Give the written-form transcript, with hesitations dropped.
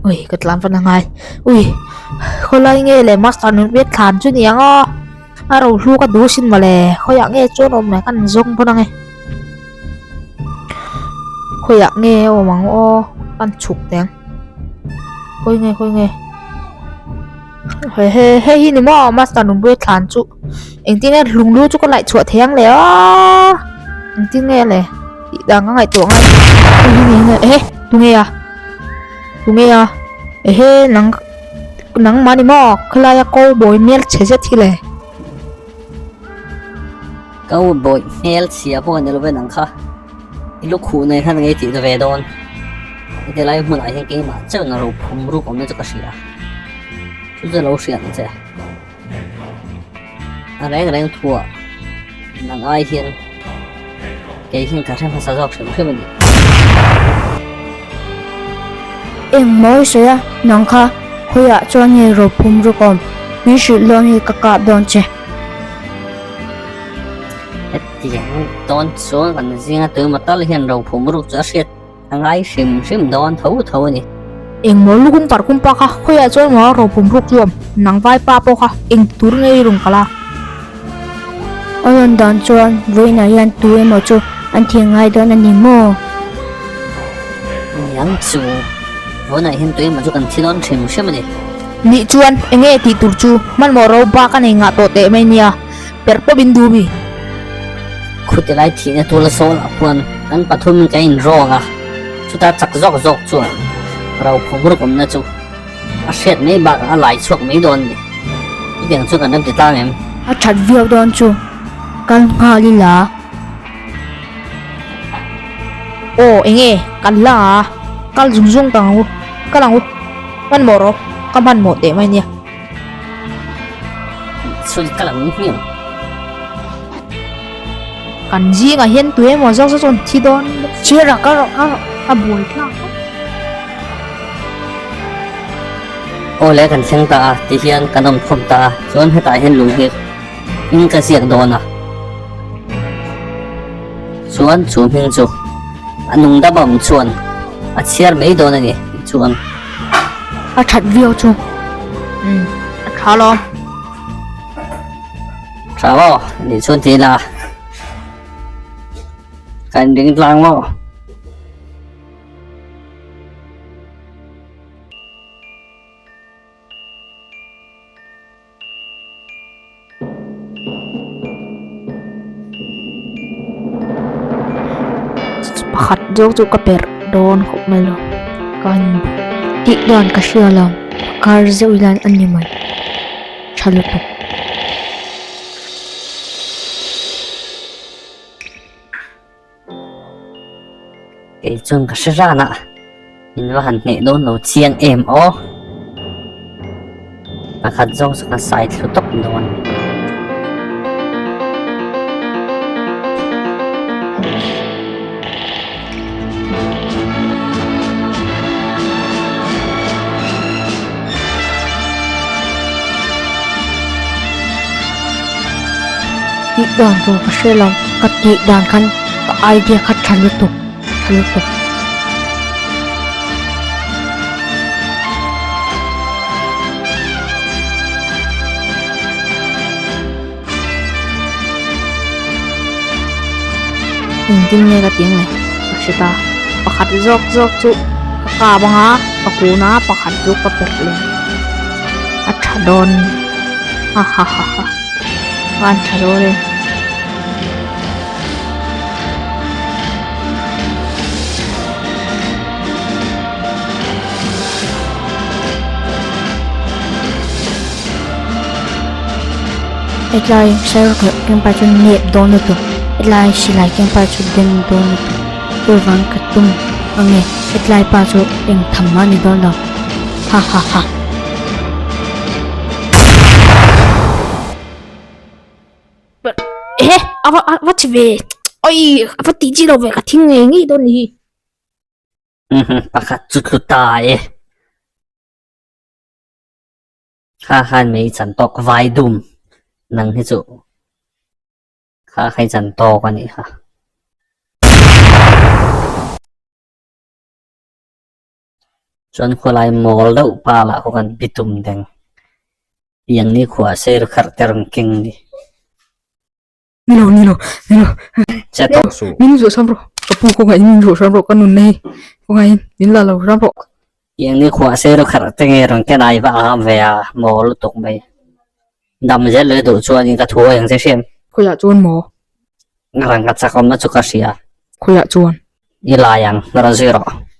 Ui ka tlan fan angai ui khawlai nge le master nun pek thlan chu ni ang a a ro hlu ka duh sin mawle khawiah nge chuan awm mai kan zawng pawn ange khawiah nge awm ang aw kan chhuk teh ang khawi nge khawi nge he he hei hi ni maw master nun pek thlan chu engtin nge hlung lu chu ka laih chhuah thei ang le aw engtin nge le tih dan ka ngaihtuah ngai ehe tunge a tunge a ehe nang nangmah ni maw khawlaia cowboy hmel chhe zet hi le. Cowboy hmel chhia pawh ni love nang kha i lu khuh nei khan ngei tih ta ve dawn heti lai hmunah hian keimah chauh na ro phum ruk awmna chu ka hria chu chu lo hriat ang che. A reng reng thuah nang ai hian kei hian ka hre hmasa zawk hrim hrim a ni. Eng mawi sawi a, nang kha khawiah chuan nge ro phum ruk awm, min hrilh dawn hi ka kap dawn che. Hetiang dawn chuan kan zinga tuemaw tal hian ro phum ruk chu a hriat A ngai hrim hrim dawn tho tho a ni. Engmaw lukhum parkhum pa kha khawiah chuan maw ropum ruk chu awm, nang vai pa pawh kha eng tur nge i rawn kal a? A rawn dan chuan vawiinah hian tu emaw chu an thih ngai dawn a ni maw? Niang chu, vawiinah hian tu emaw chu kan thi dawn hrim hrim a ni. Nih chuan enge tih tur chu hmanhmawh ro bak a nei ngah tawh teh mai nia, perh pawp in duh mi. Khuti lai thihna tur la sawl ah khuan kan pathumin kan inrawng a, chuta chak zawk zawk chuan ro phum ruk awmna chu a hriat mai bakah a lai chhuak mai dawn a ni. Chutiang chu kan ram ti tlang em? A that viau dawn chu kal nghal ila. Aw enge kan la a, kal zung zung ta ang u, kal ang u, hmanhmawh rawh, ka hmanhmawh teh mai nia. Chhun ka lang hmiang. Kan zingah hian tu emaw zawk zawk chuan thi dawn bawk. Chhir a ka rawh ka rawh a buai thlak khawp. Aw le kan thleng ta a ti hian kan awm khawm ta a chuan hetah hian lung hi hming ka ziak dawn a chuan chu hming chu a nung dam awm chuan a chhiar mai dawn a ni chuan. A that viau chu. Umm a tha lo. Tha maw nih chuan ti ila kan ring tlang maw. Pakhat zawk chu ka perh dawn khawp mai lo ka han Tih dan ka hria lo, kar zeuh hian a ni mai tha lutuk. Kei chuan ka hre ran a, min va han hneh dawn lo chiang em aw. Pakhat zawk chu ka sai thlu tawp dawn. Tih dan tur ka hre lo, ka tih dan khan ka idea kha tha lutuk, tha lutuk. Engtin nge ka tih ang le? Ka hre ta. Pakhat zawk zawk chu ka kap ang a, ka kun a, pakhat chu ka perh leh ang. A tha dawn. Ha ha ha ha. An tha dawn e. Hetlai saruak kempa chu nep dawn lutuk hetlai silai kempa chu den dawn lutuk chuvang ka tum ange hetlai pa chu eng tham mah ni dawn lo ha ha ha. Ehe ava ava che ve oi ava tih chi lo ve ka thing ngei ngei dawn ni hi. Pakhat chu tlu ta e. Kha khan mei chan tawk vai dum nang hi chu kha khai chan tawk a nih kha. Chuan khawlai mawl deuh pa lah khaw kan bitum deng. Tiang ni khua sei ri kharh te rawn keng ni. Ni lo, ni lo, ni lo. Che tawh suh. Min zuah hram rawh. Ka pu kawngaihin min zuah hram rawh. Ka nunna hi kawngaihin min la lo hram rawh. Tiang ni khua sei ri kharh te nge rawn ken ai va a ve a mawl lutuk mai. Dam zel leh duh chuanin ka thu a eng che hriam. Khawiah chuan maw? Rangka chak awmna chu ka hria. Khawiah chuan? I lai ang, rawn zui rawh.